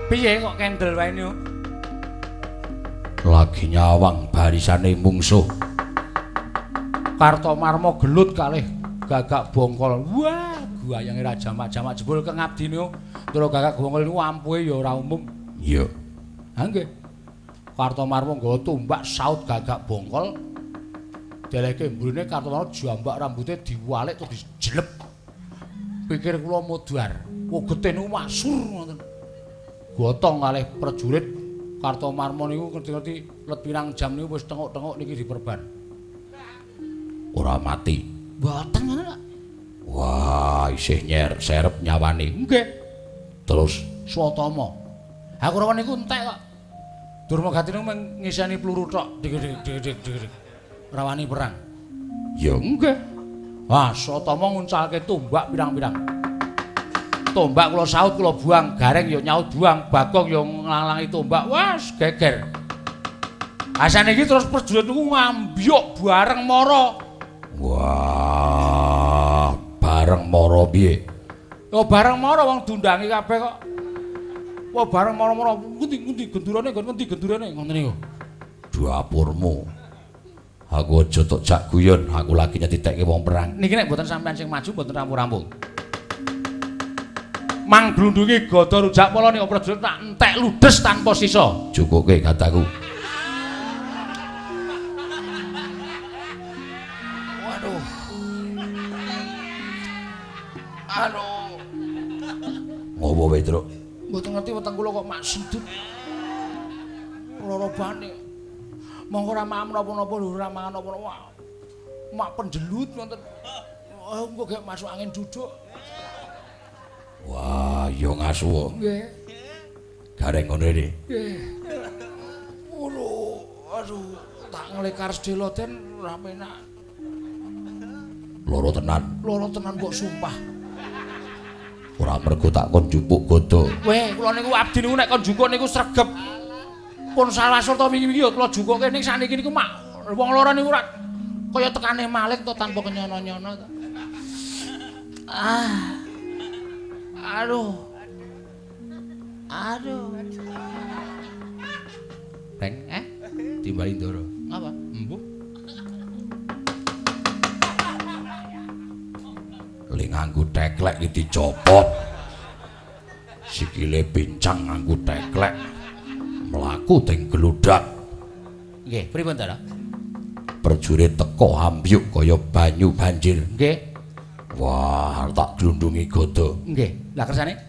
Speaker 2: Piye kok kendel wae niku?
Speaker 1: Lagi nyawang barisane mungsuh.
Speaker 2: Kartomarma gelut kalih Gagak Bongkol. Wah, guayange ra jamak-jamak jebul kengabdi niku. Terus Gagak Bongkol niku ampuhe ya ora umum.
Speaker 1: Iya.
Speaker 2: Ha nggih. Kartomarma nggawa tombak saut Gagak Bongkol. Deleke mburine Kartomarma jambak rambute diwalik terus dijelep. Pikir kula modar. Wegete niku masur ngoten. Gotong kalih prajurit Kartomarma niku ngerti-ngerti let pirang jam niku wis tenguk-tenguk niki diperban.
Speaker 1: Ora mati.
Speaker 4: Mboten ngono lho.
Speaker 1: Wah, isih nyer serep nyawane.
Speaker 2: Nggih.
Speaker 1: Terus
Speaker 2: Swatama. Aku ora niku entek kok. Durmagati niku mung ngiseni peluru tok. Dik-dik-dik-dik. Ora wani perang.
Speaker 1: Ya
Speaker 2: nggih. Wah, Swatama nguncalke tombak pirang-pirang. Tombak kula saut kula buang, Gareng ya nyaut buang, Bagong ya nglalangi tombak. Wah, geger. Asane iki terus prajurit niku ngambyuk bareng mara.
Speaker 1: Wah, bareng Bareng mara piye? Oh bareng mara wong diundangi kabeh kok. Wah bareng mara-mara ngendi-ngendi gendurane nggon ngendi gendurane ngoten niku. Dapurmu. Aku aja tok jak guyon, aku lagi nyetitekke wong perang. Niki nek mboten sampean sing maju mboten rampung-rampung. Mang glundungi gada rujak pala nika prajurit tak entek ludes tanpa sisa. Cukuke kataku. Waduh. Aduh. Ngopo Petruk? Mboten ngerti weteng kula kok mak sendut. Lara bane. Monggo ora maem napa-napa lho, ora mangan napa-napa. Mak penjelut wonten. Oh, engko gek masuk angin duduk. Wah, ya ngasu. Nggih. Gareng ngono iki. Nggih. Aduh, aduh, tak nglekar sedhela den ora penak. Loro tenan. Loro tenan kok sumpah. Ora mergo tak kon jupuk gada. Weh, kula niku abdi niku nek kon jupuk niku sregep. Pun salah surta wingi-wingi ya kula jupukke ning sakniki niku mak wong loro niku ora kaya tekane malik to tanpa kenyono-nyono to. Ah. Aduh. Aduh. Reng, timbali Ndara. Ngapa? Embuh. Le nganggo teklek iki dicopot. Sikile pincang nganggo teklek. Mlaku teng gludak.
Speaker 2: Nggih, pripun Ndara?
Speaker 1: Prajurit teko ambyuk kaya banyu banjir.
Speaker 2: Nggih.
Speaker 1: Wah, tak glundungi gada.
Speaker 2: Nggih. Lah kersane?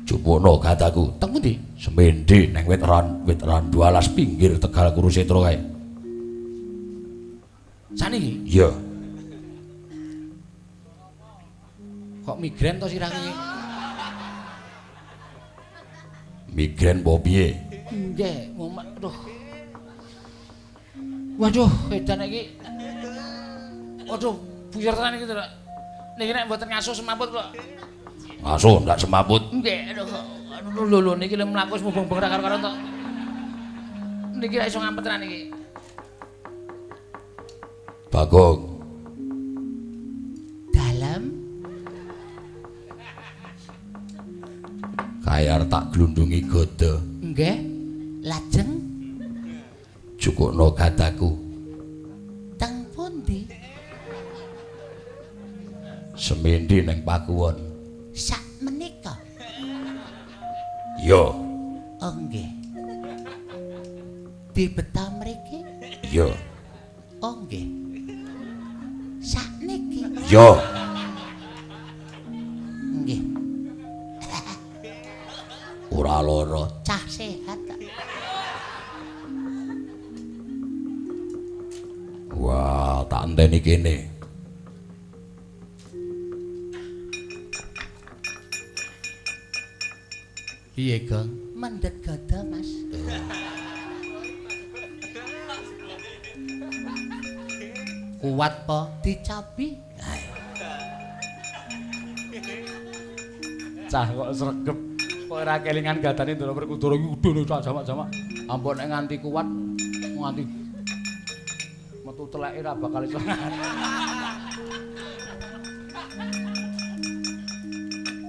Speaker 1: Jupukno gadaku.
Speaker 2: Teng pundi?
Speaker 1: Semende nang wit ran wit randu alas pinggir Tegal Kurusetra kae.
Speaker 2: Saniki?
Speaker 1: Iya.
Speaker 2: Kok migren to sirah iki?
Speaker 1: Migren apa piye?
Speaker 2: Nggih, mumet. Aduh. Waduh, edan iki. Waduh, buyar tenan iki to. Niki nek mboten ngasuh semaput kok.
Speaker 1: Ngasuh ndak semaput?
Speaker 2: Nggih, aduh. Aduh lho lho niki lho mlaku wis mubeng-mubeng ra karo-karo to. Niki ra iso ngampet tenan iki.
Speaker 1: Bagong.
Speaker 4: Dalem
Speaker 1: kayar tak glundungi gada.
Speaker 4: Nggih. Lajeng
Speaker 1: jukukno gadaku.
Speaker 4: Teng pundi?
Speaker 1: Semende nang Pakuwon.
Speaker 4: Sak menika.
Speaker 1: Iya.
Speaker 4: Oh nggih. Dibeta mriki?
Speaker 1: Iya.
Speaker 4: Oh nggih. Sakniki?
Speaker 1: Iya.
Speaker 4: Nggih.
Speaker 1: Ora lara.
Speaker 4: Cah sehat kok.
Speaker 1: Wah, tak enteni kene.
Speaker 2: Piye, Gong?
Speaker 4: Mendhet gada, Mas.
Speaker 2: Kuat po
Speaker 4: dicabi?
Speaker 1: Cah kok sregep. Kok ora kelingan gadane Ndara Werkudara iki udune cah jamak-jamak. Ampun nek nganti kuat, nganti metu teleke ora bakal iso.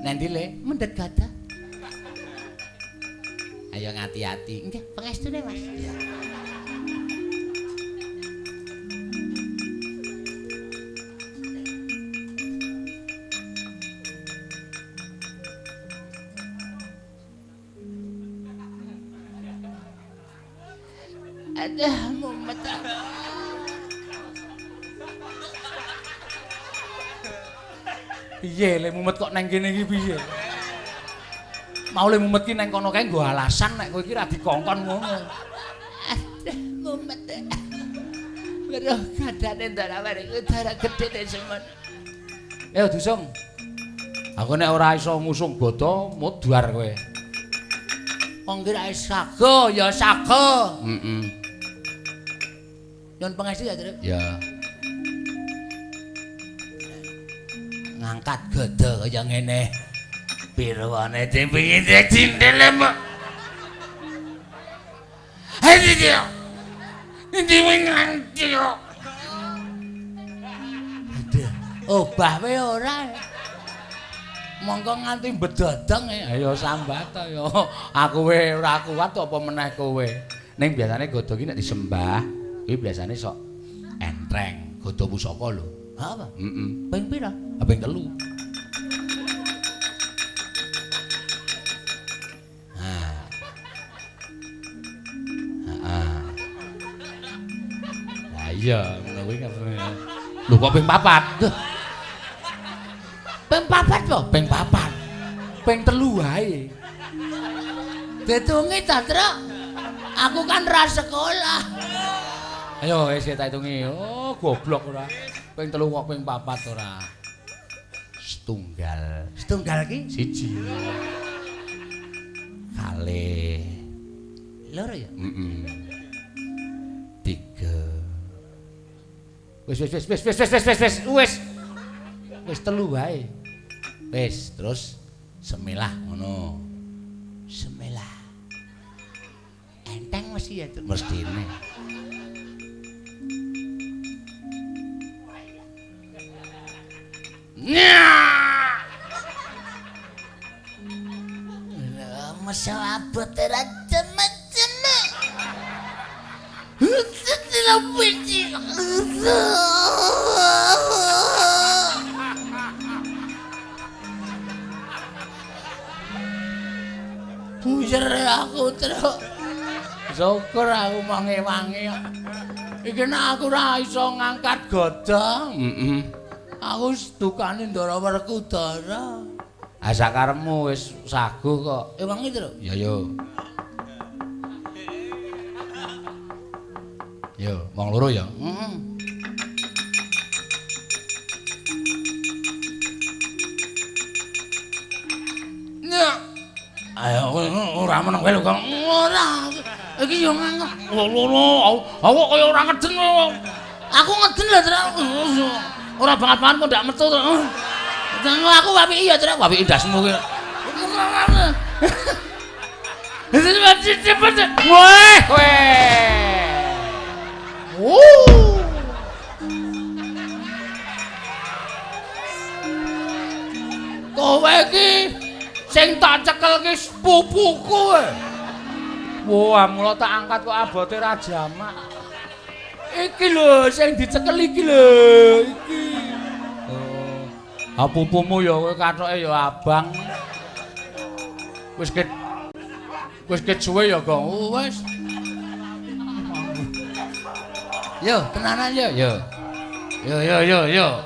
Speaker 2: Nanti le
Speaker 4: mendhet gada.
Speaker 2: Ayo ngati-ati.
Speaker 4: Nggih, pengestune, Mas.
Speaker 2: Iya.
Speaker 4: Aduh, mumet.
Speaker 1: Piye le mumet kok nang kene iki piye? Mau le mumet ki nang kono kae nggo alasan nek kowe iki ra dikongkon ngono.
Speaker 4: Aduh, mumet. Weruh gadane Ndara Werkudara gedhe semono.
Speaker 1: Ayo dusung. Aku nek ora iso ngusung gada mudhar kowe.
Speaker 2: Wong ki ra sago ya sago.
Speaker 1: Heeh.
Speaker 2: Nyun pangestu ya, Truk.
Speaker 1: Ya.
Speaker 2: Ngangkat gada kaya ngene. Pirwane dipingin cindele mbok. Hei dia. Ndi wingan dia. Aduh. Obah wae ora. Mongko nganti bedodong ayo sambat ya.
Speaker 1: Aku we ora kuat apa meneh kowe. Ning biasane godho iki nek disembah, kuwi biasane sok entreng, godho pusaka lho.
Speaker 4: Ha apa?
Speaker 1: Heeh.
Speaker 4: Ping pira?
Speaker 1: Ping 3. Ha. Heeh. Lah iya, ngono kuwi. Lho kok ping 4?
Speaker 2: Ping 4 po?
Speaker 1: Ping 4. Ping 3 wae.
Speaker 2: Ditungi ta, Truk? Aku kan ra sekolah.
Speaker 1: Ayo wis tak hitungi. Oh, goblok ora. Ping 3 kok ping 4 ora. Setunggal.
Speaker 4: Setunggal ki?
Speaker 1: 1. Kalih.
Speaker 4: Loro ya?
Speaker 1: Heeh. 3. Wis wis wis wis wis wis wis wis wis. Wis 3 wae. Wis, terus semilah ngono.
Speaker 4: Semilah. Enteng mesti ya, Truk.
Speaker 1: Mestine.
Speaker 2: Lah, masa abot ora cemek-cemek. Bujer aku, Truk.
Speaker 1: Syukur aku mau ngewangi.
Speaker 2: Iki nek aku ora iso ngangkat godhong.
Speaker 1: Heeh.
Speaker 2: Aku dukane Ndara Werkudara.
Speaker 1: Ah sakarepmu wis saguh kok.
Speaker 2: Ewangi, Truk.
Speaker 1: Ya yo. Yo, wong loro ya.
Speaker 2: Heeh.
Speaker 1: Ya. Ayo ora meneng kowe lho, Kang.
Speaker 2: Ora. Iki yo ngangkat.
Speaker 1: Loro, aku kaya ora ngeden.
Speaker 2: Aku ngeden lho, Truk. Ora banget-banget kok ndak metu, Truk. Aku wapiki ya, Truk.
Speaker 1: Wapiki ndasmu kuwi. Weh, kowe.
Speaker 2: Wuh. Kowe iki sing tak cekel ki sepupuku kowe.
Speaker 1: Wah, mula tak angkat kok abote ra jamak.
Speaker 2: Iki lho sing dicekel iki lho, iki.
Speaker 1: Oh. Ha pupumu ya kowe kathoke ya abang. Wis ket wis ket suwe ya, Gong.
Speaker 2: Oh, wis. Yo, tenanan yo.
Speaker 1: Yo. Yo yo yo yo.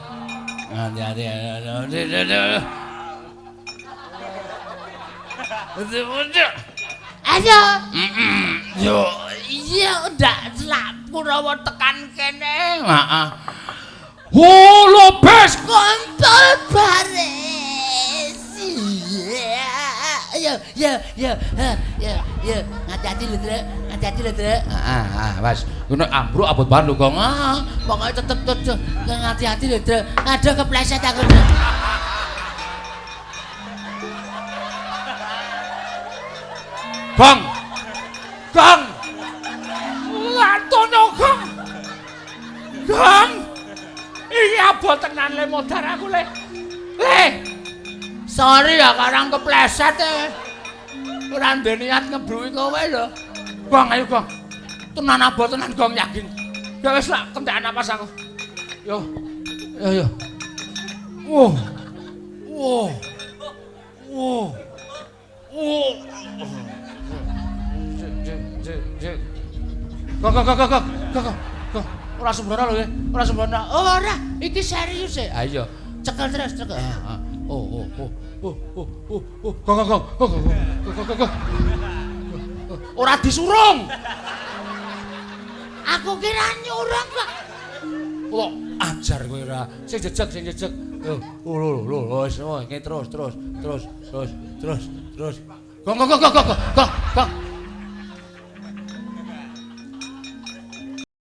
Speaker 2: Hati-hati. Ayo.
Speaker 1: Yo.
Speaker 2: Iya, ndak selak Kurawa tekan kene.
Speaker 1: Heeh. Holobes
Speaker 4: kontol baris. Iya, iya, iya, iya, iya. Hati-hati lho, Truk. Hati-hati lho, Truk.
Speaker 1: Heeh, heeh, wis. Ngono ambruk abot banget lho, Gong.
Speaker 2: Ah, pokoke tetep tetep hati-hati lho, Truk. Aduh kepleset aku, Truk.
Speaker 1: Gong. Gong. Lantono, Gong. Gong. Iki abot tenan le modar aku le. Le.
Speaker 2: Sorry ya karang kepleset e. Ora ndek niat ngebruki kowe lho.
Speaker 1: Gong, ayo Gong. Tenan abot tenan Gong yakin. Ya wis lak kentekan napas aku. Yo. Yo yo. Wuh. Wuh. Wuh. Wuh. Gong gong gong gong gong gong. Ora sembrono lho, ora sembrono.
Speaker 2: Oh, ora, iki serius e.
Speaker 1: Ha iya.
Speaker 2: Cekel terus, cekel.
Speaker 1: Oh oh oh oh oh oh oh gong gong gong gong gong gong. Ora disurung.
Speaker 2: Aku kira nyurung kok.
Speaker 1: Kok ajar kowe ora. Sing jejeg, sing jejeg. Lho lho lho wis ngene terus terus terus terus terus terus. Gong gong gong gong gong gong.